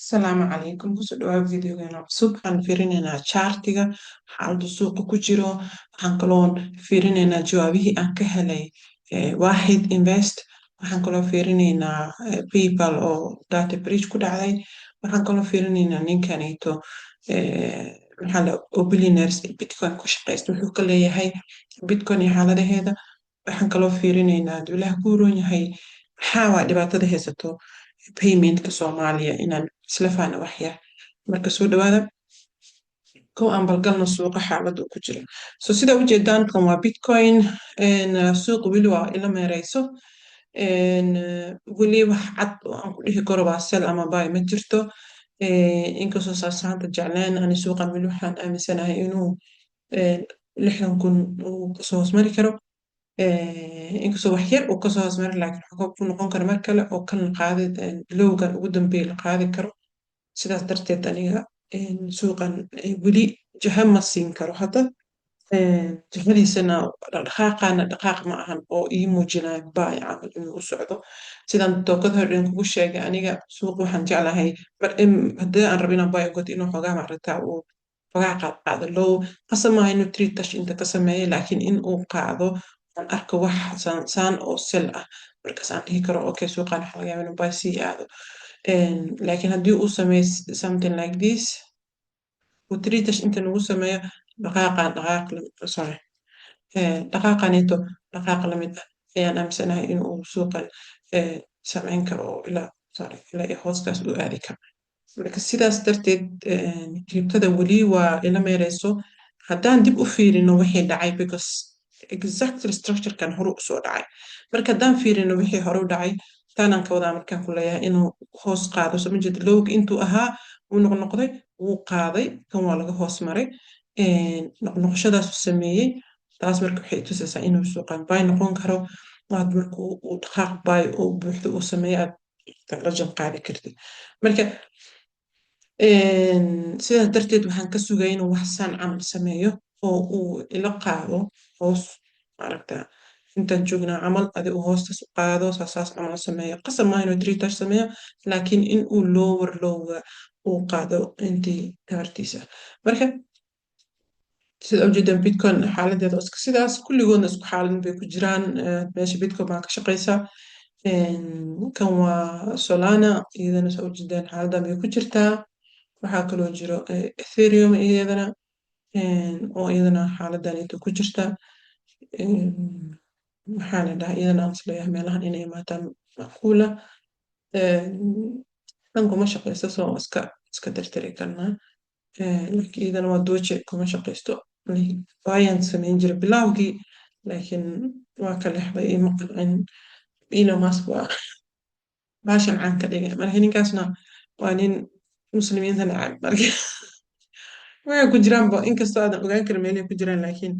Asalaamu calaykum, kusoo dhawaad videogeena cusub. Waxaan fiirinaynaa chartiga, xaaladda suuqa ku jiro. Waxaan kaloo fiirinaynaa jawaabihii aan ka helay Waaxid Invest. Waxaan kaloo fiirinaynaa PayPal oo data breach ku dhacday. Waxaan kaloo fiirinaynaa ninkanito maxaa la oo billionaires Bitcoin ku shaqeysta, wuxuu ka leeyahay Bitcoin iyo xaaladaheeda. Waxaan kaloo fiirinaynaa, hadduu Ilaah ku roon yahay, maxaa waa dhibaatada haysato paymentka Soomaaliya, inaan isla faano wax yar. Marka soo dhawaada. Kow, aan balgalno suuqa xaaladda uu ku jiro. So sida ujeedaan, kan waa Bitcoin. Suuqa weli waa ila meereyso. Weli wax cad oo aan ku dhihi karo waa sell ama buy ma jirto. Inkastoo saasaanta jecleen, ani suuqan weli waxaan aaminsanahay inuu 60,000 uu kasoo hoosmari karo. Inkastoo wax yar uu kasoo hoosmari, laakiin wuxuu ku noqon kara mar kale oo kan la qaadi, lowgan ugu dambeeya la qaadi karo. Sidaas darteed aniga suuqan weli jaha ma siin karo hadda. Jihadiisana dhaqdhaqaaqana dhaqaaq ma ahan oo ii muujinayo buy camal inuu u socdo. Sidaan tookada hore kugu sheegay, aniga suuqa waxaan jeclahay haddii aan rabo inaan buy ugato, inuu xoogaa maaragtaa uu xoogaa qaad qaado low. Qasab maaha inuu three touch inta ka sameeyo, laakiin in uu qaado aan arko wax saan oo sell ah, markaas aan dhihi karo, "Okay, suuqan waxa laga yaabaa inuu buy sii aado." Laakiin haddii uu sameeyo something like this, uu three touch inta nagu sameeyo, dhaqaaqan dhaqaaq, sorry, dhaqaaqanito dhaqaaq lamid ah ayaan aaminsanahay inuu suuqan sameyn karo oo ilaa, sorry, ilaa iyo hoostaas uu aadi karo. Marka sidaas darteed cryptada weli waa ila meereyso. Haddaan dib u fiirino wixii dhacay, because exactly structurekan hore usoo dhacay, marka haddaan fiirino wixii hore u dhacay, taanaan ka wadaa markaan ku leeyahay inuu hoos qaado. Soo ma jeeda lowga intuu ahaa wuu noqnoqday, wuu qaaday, kan waa laga hoos maray, noqnoqoshadaasuu sameeyey. Taas marka waxay tusaysaa inuu suuqan buy noqon karo. Aad markuu uu dhaqaaq buy oo buuxdo uu sameeyo, aad la jan qaadi kartid. Marka sidaas darteed waxaan ka sugaya inuu wax saan camal sameeyo oo uu ila qaado hoos, maaragta intaan joognaa camal adi uu hoostaas u qaado, saasaas camal sameeyo. Qasab maaha inuu three touch sameeyo, laakiin in uu lower lowga uu qaado intii tabartiisa. Marka sida ujeedaan, Bitcoin xaaladeeda iska sidaas, kulligoodna isku xaalad bay ku jiraan. Meesha Bitcoin baa ka shaqeysa. Kan waa Solana, iyadana soo ujeedaan xaaladan bay ku jirtaa. Waxaa kaloo jiro Ethereum iyadana oo iyadana xaaladan inta ku jirta. Maxaa la dhahaa, iyadana aan isleeyahay meelahan inay imaataan macquula. Tan kuma shaqeysto, soo iska tirtiri karnaa. Laakiin iyadana waa Doge, kuma shaqeysto. Waayaan sameyn jiray bilowgii, laakiin waa ka leexday, ima qancin. Elon Musk waa baashan caan ka dhigay, marka ninkaasna waa nin muslimiinta nacab. Marka waxay ku jiraanba, inkastoo aadan ogaan karin meelay ku jiraan, laakiin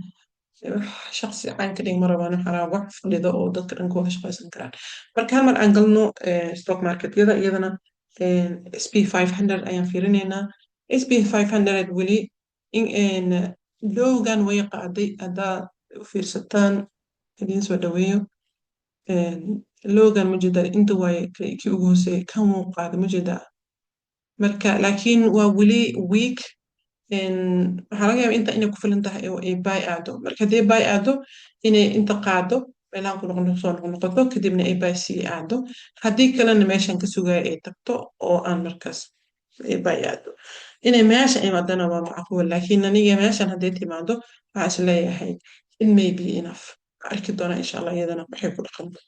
shaqsi caan ka dhig ma rabaan. Waxaa rabaa wax fadhido oo dadka dhan ku wada shaqeysan karaan. Marka hal mar aan galno stock marketyada. Iyadana SP 500 ayaan fiirinaynaa. SP 500 weli lowgan way qaaday. Haddaa u fiirsataan, idiin soo dhaweeyo, lowgan majeeda inta waaye kii ugu hooseeyay, kan wuu qaaday, majeeda. Marka laakiin waa weli weak. Waxaa laga yaabaa inta inay ku filan tahay oo ay buy aado. Marka haddii buy aado, inay inta qaado, meelahan ku noqon, soo noqnoqoto, kadibna ay buy sii aado. Haddii kalena meeshan ka sugaya ay tagto oo aan markaas ay buy aado, inay meesha imaadana waa macquul. Laakiin aniga meeshan hadday timaado, waxaa is leeyahay it may be enough. Arki doonaa insha Allah iyadana waxay ku dhaqanto.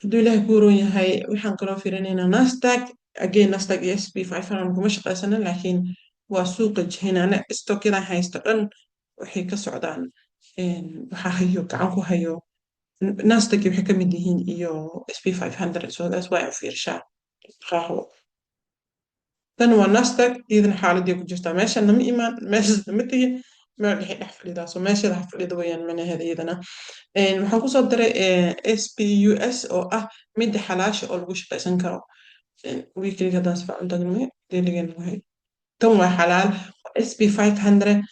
Hadduu Ilaahay ku roon yahay, waxaan kaloo fiirinaynaa Nasdaq. Again, Nasdaq iyo SP 500 kuma shaqaysana, laakiin waa suuqa jihinana. Stockyadan haysto dhan waxay ka socdaan, waxaa hayo, gacan ku hayo Nasdaq, waxay ka mid yihiin iyo SP 500. So that's why aan fiirshaa dhaqaaqo. Tan waa Nasdaq, iyadana xaaladii ku jirtaa meesha nama imaan, meeshas nama tegin, meel dhexe dhex fadhidaa. So meesha dhex fadhida weeyaan manaheeda. Iyadana waxaan kusoo daray SPUS oo ah midda xalaasha oo lagu shaqaysan karo. Weeklyga haddaan si fiican u tagnay, dailygan wahay, tan waa xalaal, SP 500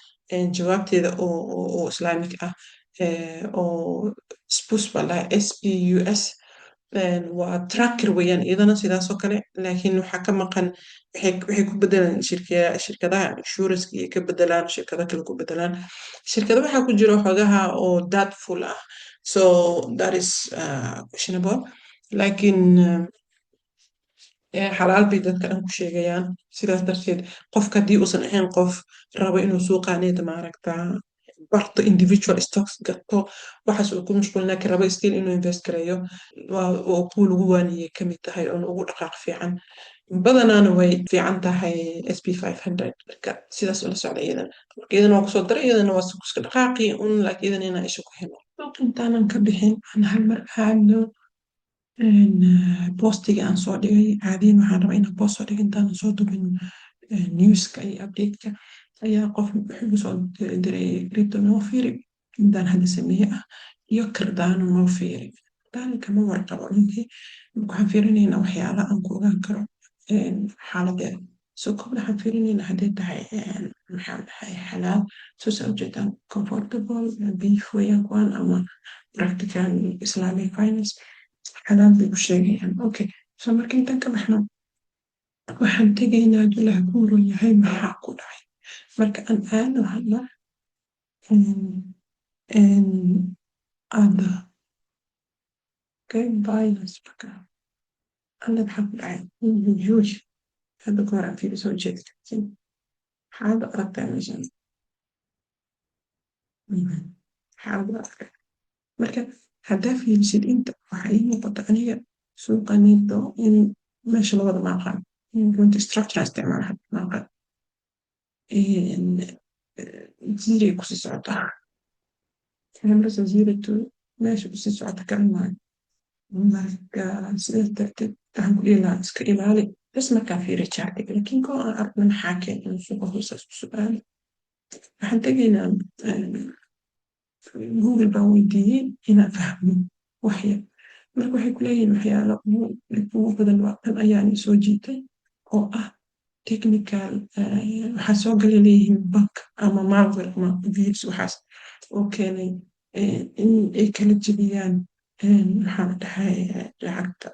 jawaabteeda oo Islamic ah oo spus baa lahaa SPUS. Waa tracker weeyaan iyadana sidaasoo kale, laakiin waxaa ka maqan waxay ku bedelaan shirkadaha insurance iyo ka bedelaan shirkado kale ku bedelaan. Shirkado waxaa ku jira xogaha oo doubtful ah, so that is questionable, laakiin xalaal bay dadka dhan ku sheegayaan. Sidaas darteed qofka haddii uusan ahayn qof rabo inuu suuqaaneeda maaragta barto, individual stocks gato, waxaas uu ku mashquulin, laakiin rabo still inuu invest gareeyo, waa kuwa lagu waaniyey kamid tahay oon ugu dhaqaaq fiican. Badanaana way fiican tahay SP 500. Marka sidaas ula socda iyadana. Marka iyadana waa kusoo daray, iyadana waa iska dhaqaaqi un, laakiin iyadana inaan isha ku helo. Suuq intaanan ka bixin, aan hal mar aadno postiga aan soo dhigay. Caadiyan waxaan rabaa inaan post soo dhigo intaanan soo dubin newska iyo updateka. Ayaa qof wuxuu igu soo diray crypto noo fiiri intaan hadda sameeye ah iyo Cardano noo fiiri. Cardano kama warqabo runtii. Marka waxaan fiirinaynaa waxyaala aan ku ogaan karo xaaladeeda. So kobna waxaan fiirinaynaa hadday tahay, maxaa dhahay, xalaal. So saa ujeedaan, comfortable beef weeyaan kuwan ama practical Islamic finance xalaal bay ku sheegayaan. Okay, so marka intaan ka baxno, waxaan tegaynaa Ilaah kuu ron yahay maxaa ku dhacay. Marka aan aadno hadda aada, okay, Binance. Marka alla maxaa ku dhacay? Uy, hadda ka hor aan fiiri soo jeedi kartin xaalada aragtaa meeshan, xaalada aragtaa. Marka haddaa fiirisid inta, waxaa ii muuqata aniga suuqanito in meesha labada maaqaan runtii structure isticmaala hadda maaqaan zero kusii socotaa, marasa 02 meesha kusii socota garan maayo. Marka sidaas darteed waxaan ku dhihi lahaa iska ilaali bas markaa fiiri chartiga, laakiin koo aan aragna maxaa keenay inuu suuqa hoosaas ku su'aalo. Waxaan tegaynaa Google baan weydiiyey inaan fahmo waxyar. Marka waxay ku leeyihiin waxyaalo ugu badan waa kan ayaan soo jiitay oo ah technical. Waxaa soo galay leeyihiin bug ama malware ama virus, waxaas oo keenay in ay kala jebiyaan, maxaa la dhahay, lacagta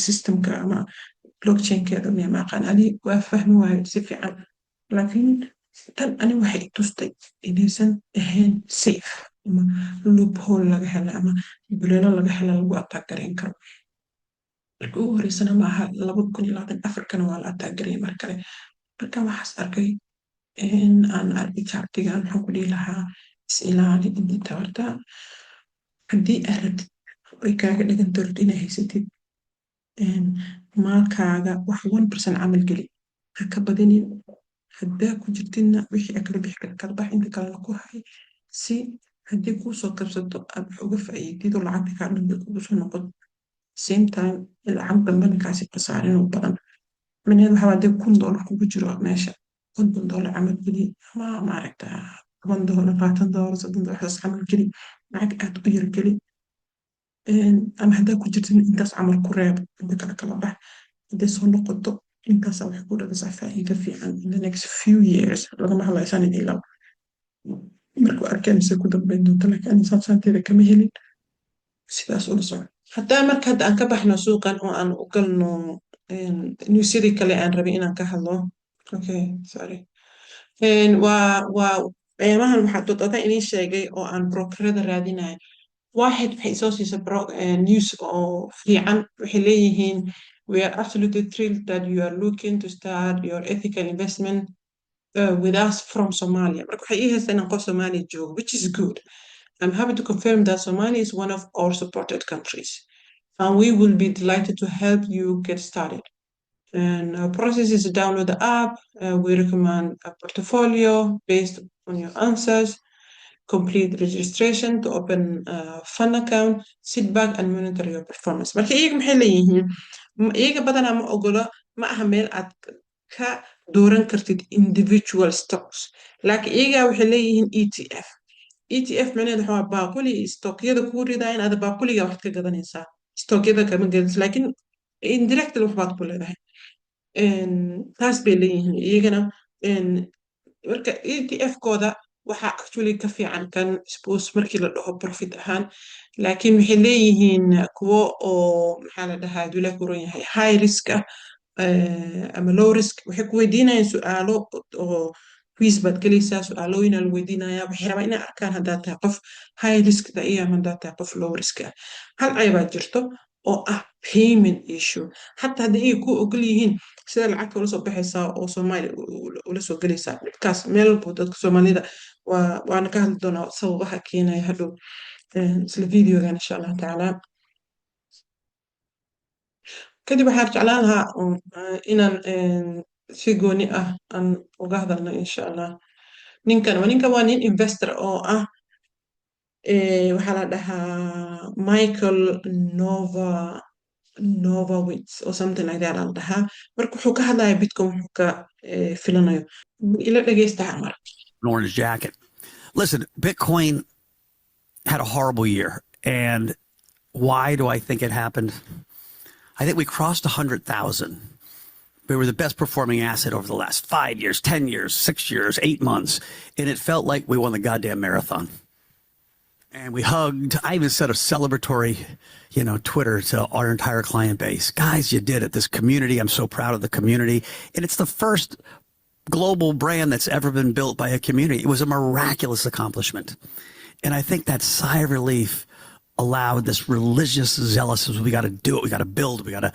systemka ama blockchainkeeda miya, ma aqaan ani, waa fahmi waayo si fiican. Laakiin tan ani waxay i tustay inaysan ahayn safe ama loophole laga hela ama duleelo laga hela lagu attack gareyn karo. Marka ugu horeysana maaha, 2024-kana waa la attack gareeyay mar kale. Marka waxaas arkay aan arkay chartigan, waxaan ku dhihi lahaa is ilaali intii tabarta. Haddii aad rabtid ay kaaga dhigan rabtid inaa haysatid maalkaaga, wax 1% camal geli, ha ka badinin. Haddaa ku jirtidna, wixii aad kala bixi kara kala bax, inta kalena ku hay, si haddii kuu soo kabsato aad wax uga faa'iidid oo lacagta kaa dhintay kugu soo noqoto. Same time lacag dambena kaasi khasaarin oo badan. Micnaheedu waxaa haddii $1000 kugu jiro meesha, $50 camal geli ama maaragta $10, $20, $30, waxaas camal geli, lacag aad u yar geli. Ama haddaa ku jirtid intaas camal ku reeb, inta kale kala bax. Hadday soo noqoto, intaasa waxay ku dhalisaa faa'iido fiican in the next few years. Lagama hadlayo sanad iyo laba. Markuu arkeen mise ku dambeyn doonto, laakiin ani saabsaanteeda kama helin. Sidaas ula soco. Haddaa marka hadda aan ka baxno suuqan oo aan u galno newsyadii kale aan rabay inaan ka hadlo. Okay, sorry, waa ciyaamahan waxaa dodada inii sheegay oo aan brokerada raadinayo. Waaxid waxay soo siisay news oo fiican. Waxay leeyihiin, "We are absolutely thrilled that you are looking to start your ethical investment with us from Somalia." Marka waxay ii haystaan inaan qof Somalia joogo, which is good. "I'm happy to confirm that Somalia is one of our supported countries and we will be delighted to help you get started. And our process is to download the app. We recommend a portfolio based on your answers. Complete registration to open a fund account, sit back and monitor your performance." Marka iyaga maxay leeyihiin? Iyaga badanaa ma ogola, ma aha meel aad ka dooran kartid individual stocks, laakiin iyaga waxay leeyihiin ETF. ETF macnaheedu waxaa waa baaquli stockyada kuu ridayan, ada baaquliga waxaad ka gadanaysaa, stockyada kama gadanaysa, laakiin indirectly waxbaad ku leedahay. Taas bay leeyihiin iyagana. Marka ETF-kooda Waxaa actually ka fiican kan suppose markii la dhaho profit ahaan, laakiin waxay leeyihiin kuwo oo, maxaa la dhahaa, dula kuran yahay high risk ah ama low risk. Waxay ku weydiinayaan su-aalo oo quiz baad gelaysaa, su-aalooyina la weydiinaya. Waxay rabaan inay arkaan haddaad tahay qof high risk da iyo ama haddaad tahay qof low risk ah. Hal ceebaa jirto oo ah payment issue. Xataa haddii ay ku ogol yihiin, sida lacagta ula soo baxaysaa oo Soomaaliya ula soo gelaysaa, dhibkaas meel walbo dadka Soomaalida waa. Waana ka hadli doonaa sababaha keenaya hadhow isla videogan, insha Allah tacaala. Kadib waxaan jeclaan lahaa inaan si gooni ah aan uga hadalno, insha Allah, ninkan. Ninkan waa nin investor oo ah, waxaa la dhahaa Michael Novowitz or something like that la dhahaa. Marka wuxuu ka hadlaya Bitcoin, wuxuu ka filanayo. Ila dhegeysta mar. An orange jacket. Listen, Bitcoin had a horrible year. And why do I think it happened? I think we crossed 100,000. We were the best performing asset over the last 5 years, 10 years, 6 years, 8 months. And it felt like we won the goddamn marathon. And we hugged. I even said a celebratory Twitter to our entire client base. "Guys, you did it. This community, I'm so proud of the community." And it's the first global brand that's ever been built by a community. It was a miraculous accomplishment. And I think that sigh of relief allowed this religious zealousness. We got to do it. We got to build. We got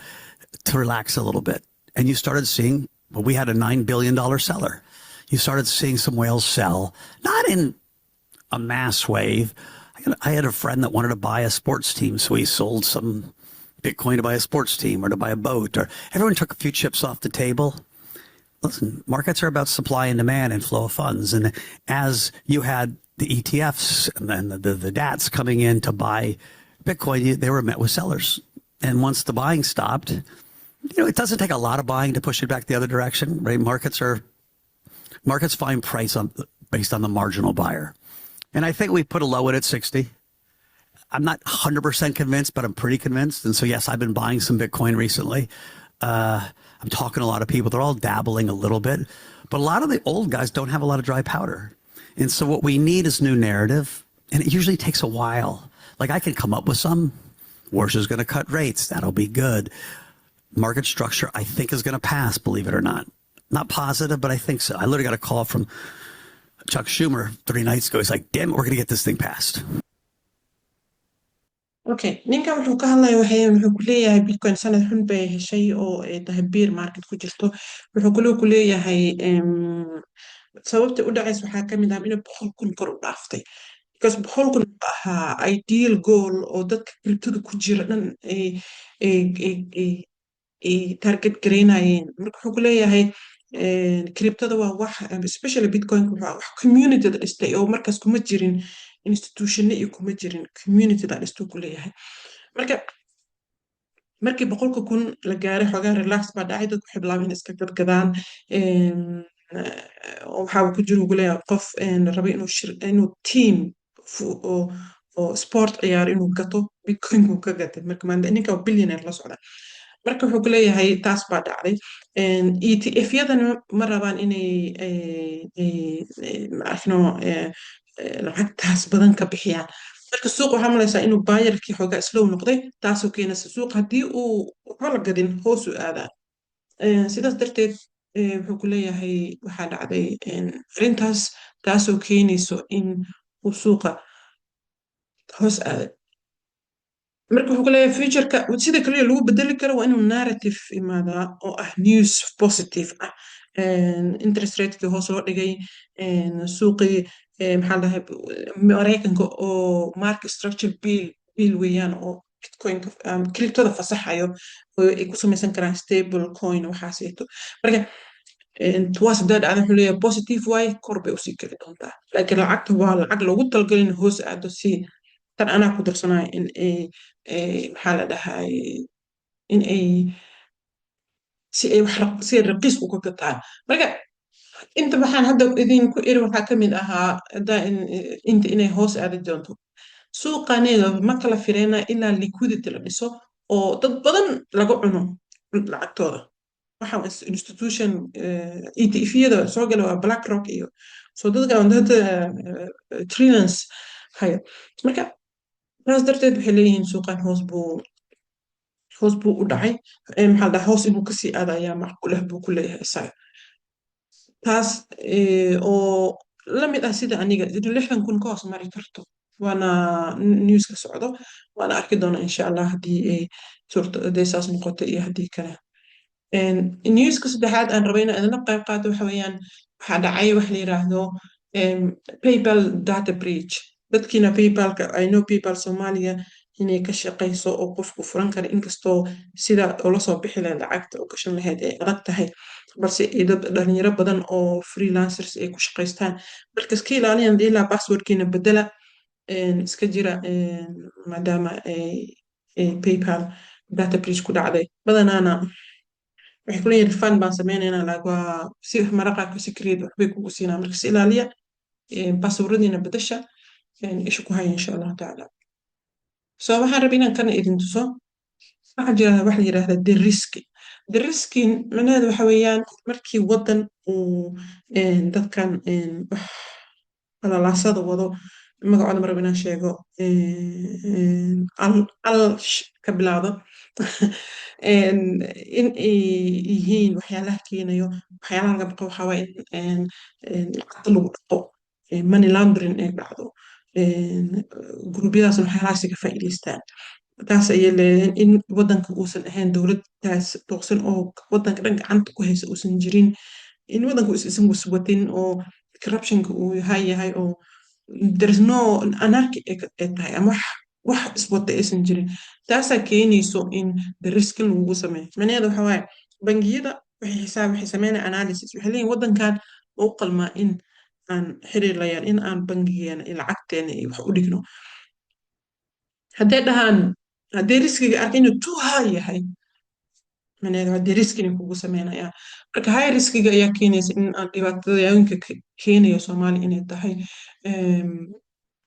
to relax a little bit. And you started seeing, well, we had a $9 billion seller. You started seeing some whales sell, not in a mass wave. I had a friend that wanted to buy a sports team, so he sold some Bitcoin to buy a sports team or to buy a boat, or everyone took a few chips off the table. Listen, markets are about supply and demand and flow of funds. And as you had the ETFs and then the DATs coming in to buy Bitcoin, they were met with sellers. And once the buying stopped, it doesn't take a lot of buying to push it back the other direction, right? Markets find price based on the marginal buyer. And I think we put a low in at 60. I'm not 100% convinced, but I'm pretty convinced. And so, yes, I've been buying some Bitcoin recently. I'm talking to a lot of people. They're all dabbling a little bit, but a lot of the old guys don't have a lot of dry powder. And so what we need is new narrative. And it usually takes a while. Like, I can come up with some. Warsh is going to cut rates. That'll be good. Market structure, I think, is going to pass, believe it or not. Not positive, but I think so. I literally got a call from Chuck Schumer 3 nights ago. He's like, "Damn it, we're going to get this thing passed." Okay, ninkan wuxuu ka hadlaya, wuxuu ku leeyahay Bitcoin sanad xun bay heshay oo ay tahay bear market ku jirto. Wuxuu kaloo ku leeyahay sababta u dhacaysa waxaa ka mid ah inay 100,000 kor u dhaaftay, because 100,000 ahaa ideal goal oo dadka cryptoda ku jira dhan ay target gareynayeen. Marka wuxuu ku leeyahay cryptoda waa wax, especially Bitcoin, wuxuu wax community da dhistay oo markaas kuma jirin institutionna iyo kuma jirin, community da dhistuu ku leeyahay. Marka markii 100,000 la gaaray, xoogaa relax baa dhacay, dadku waxay bilaabeen inay iska gadgadaan. Waxaa ku jira, ugu leeyahay, qof rabay inuu team oo sport ciyaar inuu gato, Bitcoin uu ka gatay. Marka maanta ninka waa billionaire la socda. Marka wuxuu ku leeyahay taas baa dhacday. ETF-yadana ma rabaan inay maarkino lacagtaas badan ka bixiyaan. Marka suuq waxaa malaysaa inuu buyerkii xoogaa slow noqday, taasoo keenaysa suuq haddii uu waxba la gadin hoos u aadaa. Sidaas darteed wuxuu ku leeyahay waxaa dhacday arrintaas, taasoo keenayso in uu suuqa hoos aaday. Marka wuxuu ku leeyahay futureka sida kaliya lagu bedeli karo waa inuu narrative imaadaa oo ah news positive ah, interest ratekii hoos loo dhigay, suuqii, maxaa la dhahay, Mareykanka oo market structure bill weeyaan oo Bitcoinka, cryptoda fasaxayo oo ay ku samaysan karaan stable coin waxaaseeto. Marka tuwaas haddaa dhacda, wuxuu leeyahay positive waaye, kor bay usii kari doontaa, laakiin lacagta waa lacag loogu talagalay in hoos aado. Si tan anaa ku darsanaya in ay, maxaa la dhahay, in ay si ay wax si ay raqiis uga gataan. Marka inta waxaan hadda idinku iri waxaa ka mid ahaa haddaa inta inay hoos aadi doonto. Suuqaneeda ma kala fireena ilaa liquidity la dhiso oo dad badan laga cuno lacagtooda. Waxa institution ETF-yada soo gala waa BlackRock iyo so dadka dad trillions haya. Marka taas darteed waxay leeyihiin suuqan hoos buu u dhacay. Maxaa la dhahaa, hoos inuu kasii aado ayaa macquul ah buu ku leeyahay isaga. Taas oo la mid ah sida aniga 60,000 ka hoos mari karto, waana newska socdo, waana arki doonaa insha Allah haddii ay suurto hadday saas noqoto iyo haddii kale. Newska saddexaad aan rabay inaan idinla qayb qaato waxa weeyaan waxaa dhacay wax la yiraahdo PayPal data breach. Dadkiina PayPalka, I know PayPal Soomaaliya inay ka shaqeyso oo qofku furan kara, inkastoo sida ula soo bixi lahayd lacagta u gashan lahayd ay adag tahay, balse ay dad dhalinyaro badan oo freelancers ay ku shaqeystaan. Marka iska ilaaliyan ilaa passwordkiina bedela, iska jira, maadaama ay PayPal data breach ku dhacday. Badanaana waxay ku leeyihin refund baan sameynaynaa, laakiin waa si mara qaarkood secret waxbay kugu siinaa. Marka is ilaaliya, passwordadiina bedesha, isha ku haya insha Allahu tacaala. So waxaan rabay inaan kana idin tuso. Waxaa jira wax la yiraahda de-risking. De-risking macnaheedu waxa weeyaan markii wadan uu dadkan wax qalalaasada wado, magacooda ma rabo inaan sheego, al ka bilaawdo, in ay yihiin waxyaalaha keenayo waxyaalaha laga baqo. Waxaa waaye in lacagta lagu dhaqo, money laundering ay dhacdo, guruubyadaasna waxyaalahaas ka faa'iidaystaan. Taas ayay leeyihiin in wadanka uusan ahayn dowladdaas toosan oo wadanka dhan gacanta ku haysa uusan jirin, in wadanka isan waswatin oo corruptionka uu yahay oo there is no anarchy ay tahay ama wax iswata aysan jirin. Taasaa keenayso in de-risking lagugu sameeyo. Macnaheedu waxa waaye bangiyada waxay xisaab waxay sameynayaan analysis. Waxay leeyihin wadankan ma u qalmaa in aan xiriir la yeelno, in aan bangigeena iyo lacagteena iyo wax u dhigno? Hadday dhahaan, haddii riskiga arka inuu too high yahay, macnaheedu waa de-risking inay kugu sameynayaan. Marka high riskiga ayaa keenaysa in aan dhibaatooyinka keenayo Soomaaliya inay tahay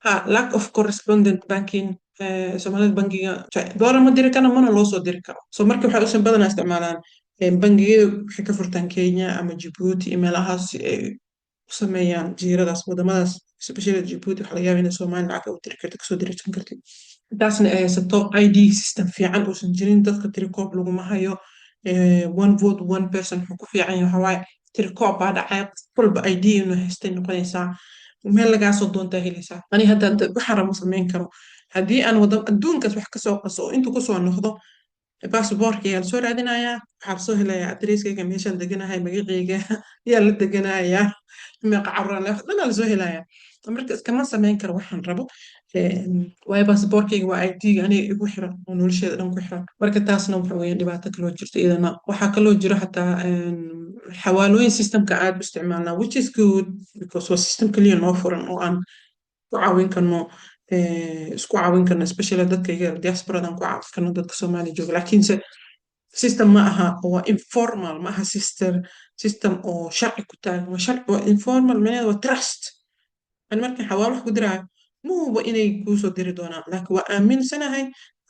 ha lack of correspondent banking. Soomaalida bangiga doolar ma diri karo, mana loo soo diri karo. So marka waxay usan badanaa isticmaalaan bangiyada waxay ka furtaan Kenya ama Djibouti iyo meelahaas si ay u sameeyaan jiiradaas wadamadaas, especially Djibouti. Waxaa laga yaabaa inay Soomaaliya lacag u diri kartid, kasoo dirsan kartid. Taasna ay haysato ID system fiican uusan jirin, dadka tirikoob laguma hayo. One vote one person wuxuu ku fiican yahay waxaa waaye tirikoob baa dhacay, qof walba ID inuu haystay noqonaysaa, meel lagaa soo doontaa helaysaa. Ani hadda waxaan rabo samayn karo haddii aan wada adduunkaas wax kasoo qaso oo intuu kusoo noqdo, baasaboorka ayaa lasoo raadinayaa, waxaa lasoo helayaa adreskayga, meeshaan deganahay, magacayga yaa la deganayaa, meeqa carruuraan wax dhanaa lasoo helayaa. Marka iskama samayn karo waxaan rabo, waayo baasaboorkayga waa ID-ga aniga igu xiran oo nolosheeda dhan ku xiran. Marka taasna waxa weeyaan dhibaato kaloo jirta iyadana. Waxaa kaloo jiro xataa xawaalooyin systemka aad u isticmaalnaa, which is good because waa system kaliya noo furan oo aan ku caawin karno, isku caawin karno, especially dadka iyaga diasporadan ku caawin karno dadka Soomaaliya jooga. Laakiinse system ma aha, waa informal, ma aha system oo sharci ku taagan. Waa sharci, waa informal. Macnaheedu waa trust. Ani markaan xawaalo wax ku diraayo ma hubo inay kuu soo diri doonaan, laakiin waa aaminsanahay,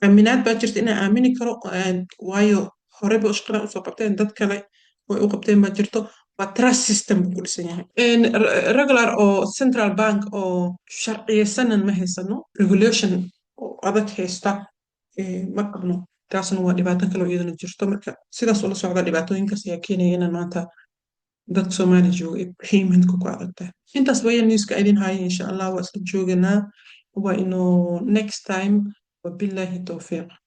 aaminaad baa jirta inaan aamini karo, waayo horeyba shaqadan usoo qabteen, dad kale way u qabteen baa jirto. Waa trust system buu ku dhisan yahay. Regular oo central bank oo sharciyeysanan ma haysano, regulation oo adag haysta ma qabno. Taasna waa dhibaato kale oo iyadana jirto. Marka sidaas ula socda, dhibaatooyinkaas ayaa keenaya inaan maanta dadka Soomaaliya jooga ay paymentka ku adag tahay. Intaas weeyaan newska idin haya. Insha Allah waa isla jooganaa, waa inuu next time. Wabillahi towfiiq.